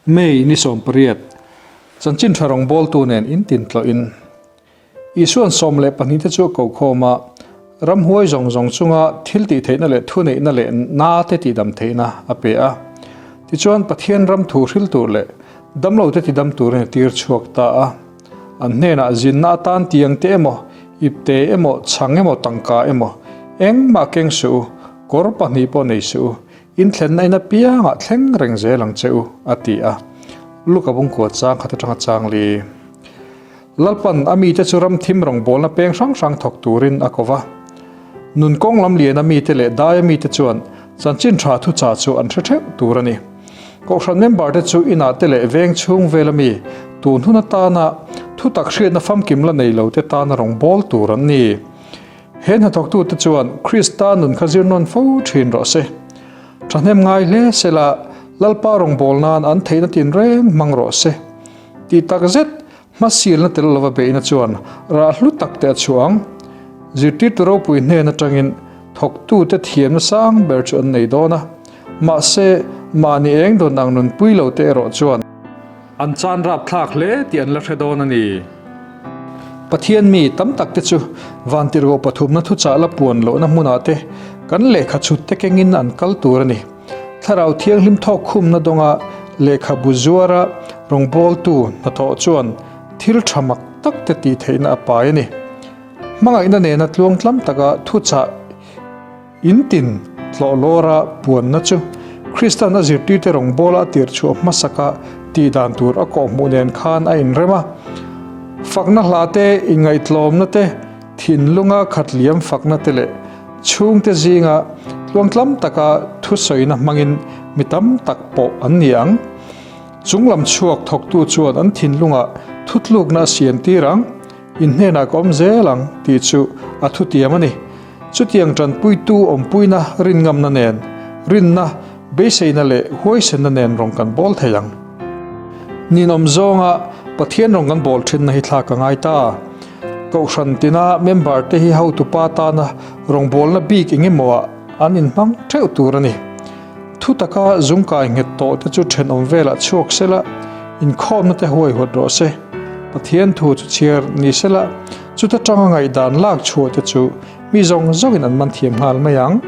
May ni 18, Chanchin tha rawngbawltu nen intin tlawhin Isua'n 12 te chu a ko khawm a, ramhuai zawng zawng chunga thil tih theihna leh thuneihna leh na te tihdam theihna a pe a. Tichuan Pathian ram thu hril tur leh damlo te tidam turin a tir chhuak ta a. An hnenah zinna atan tiang te emaw, ipte emaw, chhang emaw, tangka emaw, engmah keng suh u, kawr pahnih pawh nei suh u, Inthlenna in apiangah thleng reng zel ang che u, a ti a. Luka bungkua chang khat atanga chang li. Lalpan a mite chu ram thim rawngbawlna peng hrang hrang thawk turin a ko va. Nun kawng lam liana mite leh daia mite chuan chanchin tha thuchah chu an hre theuh tur a ni. Kohhran member te chu inah te leh veng chhung vela mi tun hun atana thutak hriatna famkim la nei lo te tana rawngbâwl tur an ni. He hnathawktute chuan Krista nun kha zir nawn fo thin rawh se. Thahnem ngai hle sela Lalpa rawngbâwl nan an theihna tinreng hmang rawh se. Tih tak zet hmasilna tel lova beihna chuan rah hlu tak te a chhuah ang. Zirtirtu ropui hnen atangin thawktute thiamna sang ber chu an nei dawn a. Mahse, mahni eng dawn ang nunpui lo te erawh chuan. An chan rapthlak hle tih an la hre dawn a ni. Pathian mi tam tak te chu vantirhkoh pathumna thuchah la puan lohna hmunah te kan lehkha chhut te kengin an kal tur a ni. Thlarau Thianghlim thawk khumna dawnga lehkhabu zuara rawngbawltu hnathawh chuan thil tha mak tak te tih theihna a pai a ni. Hmangaihna nena tluangtlam taka thuchah In tin tlawh lawra puanna chu Krista'n a zirtirte rawngbawla a tirh chhuah hmasaka tih dan tur a kawhhmuh nen khan a inrem a. Fakna hla te, inngaihtlawmna te, thinlunga khatliam fakna te leh chhungte zinga tluangtlam taka thusawina hmangin mi tam tak pawh an ni ang. Chunglam chhuak thawktu chuan an thinlungah thutlukna a siamtir ang, In hnenah ka awm zel ang tih chu a thutiam a ni. Chutiang tanpuitu awmpuina rinngamna nen, rinna, beiseina leh huaisenna nen rawng kan bawl thei ang. Ninawm zawnga Pathian rawng kan bawl thinna hi thlak a ngai ta. Kohhran tina member te hi hotupa tana rawngbawlna bik eng emaw ah an inhmang theuh tur a ni. Thu taka zungkai nghet tawh te chu thenawm velah chhuak sela, inkhawmna te huaihawt rawh se. Pathian thu chu chhiar ni sela, Chuta tanga ngaihdan lak chhuah te chu mi zawng zawngin an man thiam nghal mai ang.